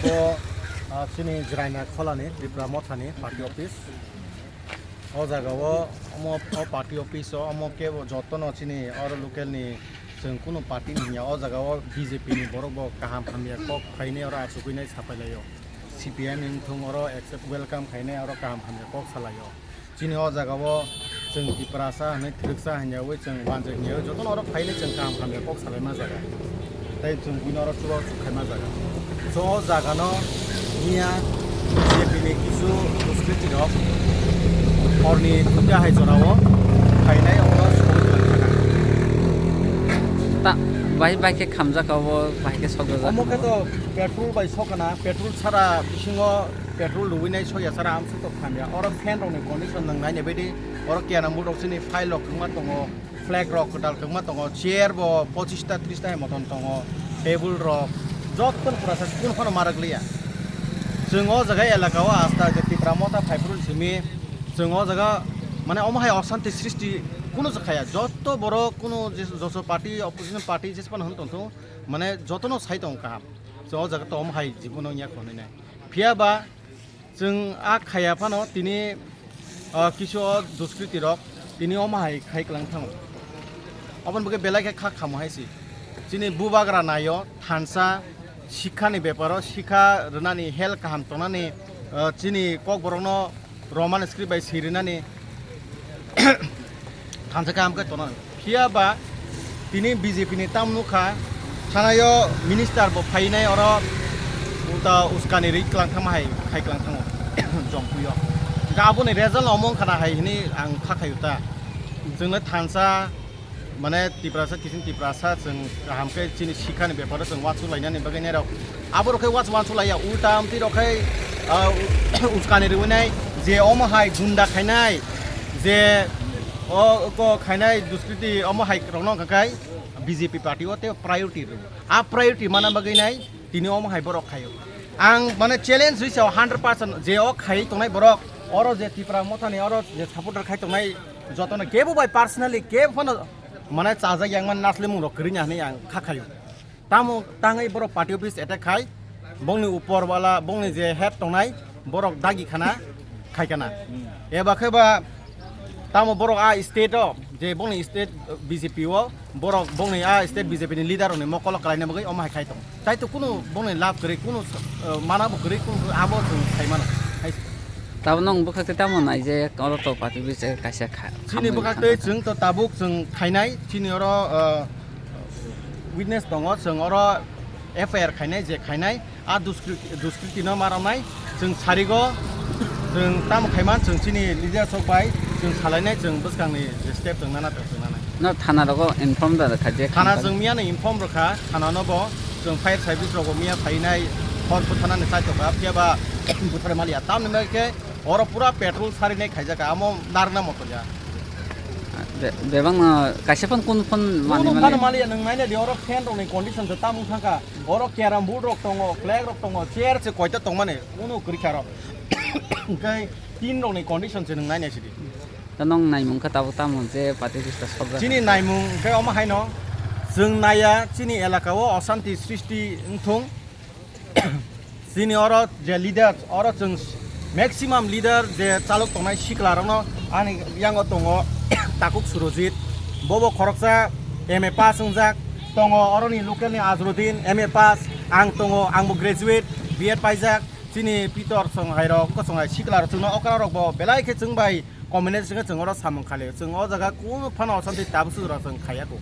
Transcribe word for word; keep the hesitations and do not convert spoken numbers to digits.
O, ah, chini Jraina Kholani Tipra Mothani party office. O jaga o omo, o party office o omo kebo jotono chini oro local ni chwng kunu party ni hinya. O jaga o B J P ni borok bo kaham hamya kok khainai oro achugwi nai sapai lai o. C P M wng thung oro accept welcome khainai oro kaham hamya kok salai o. Chini o jaga o chwng Tiprasa hinwi thwrwksa hinyawi chwng wanjak hinyawi jotono oro phainai chwng kaham hamya kok salaima jaga. Tei chwng buino oro chubachu khaima jaga. So o jaga no miya B J P ni kisu duskriti rok horni duita hai jora o phainai oro sogwi tongkha. Ta, bai, bai khe khamjak abo, bai khe sokjak. Omo khe to petrol bai sokana, petrol sara bisingo petrol rwinai soya sara amsuk tok thamya. Oro fan rokni condition nwng naina baidi, oro kiana murok chini file rok kwbangma tongo, flag rok kwtal kwbangma tongo, chair bo pochista trista hai moton tongo, table rok joto pura sa kun phano marak liya. Chwng o jaga elaka o asta je Tipra Motha phaiphuru simi chwng o jaga mane omo hai osanti srishti kunu se khaya. Joto borok kunu je joto party, opposition party jesphano hwn tongthung, mane jotono sai tong kaham. Chwng o jaga to omo hai jibono wngya khonwi nai. Phiya ba chwng a khaya phano tini, ah, kisu o duskriti rok tini omo hai khai kwlang thango. Aboni bagwi belai khe kha khamo hai se. Chini bubagra naio thansa sikha ni beparo, sikha rwnani, health kaham tongnani, ah, chini kokborokno Roman script bai swi rwnani thansa kaham khe tongnani. Phiya ba tini B J P ni tam nukha, thanaio minister bo phainai oro uta uskani ri kwlang thangma hai khai kwlang thango Jompuio. Hwnkhe aboni result omo wngkha na hai hwnwi ang kha khaio ta. Chwngno thansa mane Tiprasa kisin Tiprasa chwng kaham khe chini sikhani beparo chwng uansuk lainani bagwi nairok. Aborok khe uas-, uansuk laiya, ulta amtwi rok khe, ah, uskani rwinai je omo hai gunda khainai, je o ko khainai duskriti omo hai rokno hwnka khe B J P party o tei priority rw. A priority mana bagwi nai tini omo hai borok khaio. Ang mane challenge rwi sao hundred percent je o khai tongnai borok, oro je Tipra Mothani oro je supporter khai tongnai jotono kebo bai personally kebo phano mane chajak yang man naslimung rok kwrwini hinwi ang kha khaio. Tamo tangwi borok party office attack khai, bongni upor wala, bongni je head tongnai, borok dagi khana, khai kana. Eba khe ba, tamo borok a state o, je bongni state B J P o, borok bongni a state B J P ni leader rokni mokolo kwlaina bagwi omo hai khai tong. Tai to kunu bongni lab kwrwi, kunu, eh, mana bo kwrwi, kunu abo chwng khai mano. Hai se. Tabo nwng bwkhak tei tamo nai je oro to party office kaisa kha-, chini khamwi bwkhak tei thangkha. Chwng to tabuk chwng khainai, chini oro, eh, witness tongo, chwng oro F I R khainai, je khainai, a duskri-, duskriti no ma rwnai, chwng sarigo, chwng tamo khaiman, chwng chini leader sok bai, chwng salainai, chwng bwskangni je step chwng nana, chwng nanai. No thana rogo inform da kha je thana khamkha. Chwng miyano inform rwkha, thana no bo, chwng fire service rogo miya phainai, hor butharnani chaitokha, phiya ba buthar maliya, tamni bagwi khe oro pura petrol sarinai khaijak, amo narwkna motor ya. Be-, bebak no kaisa phone, kun phone mani mani. Phano maliya, nwng naina di, oro fan rokni condition se tamung thangkha. Oro carrom board rok tongo, flag rok tongo, chair se koita tongmani, kunu kwrwi kha ro. Hwnkhe tin rokni condition se nwng naina sidi. Ta nwng naimung kha tabuk tamo je party office ta sokjak. Chini naimung hwnkhe omo haino, chwng naiya chini elaka o osanti srishti wngthung. Chini oro je leader, oro chwng maximum leader je chalok tongnai sikla rokno ani yango tongo Takhuk Surojit, bobo khoroksa M A pass wngjak, tongo oroni local ni Azrudin M A pass, ang tongo, angbo graduate B Ed paijak, chini Pitor songhai rok, wngkha songhai sikla rok chwngno okra rok bo belai khe chwng bai combination khe chwng oro samung khali, chwng o jaga kunu phano osanti tabuk sujura chwng khaiya kho.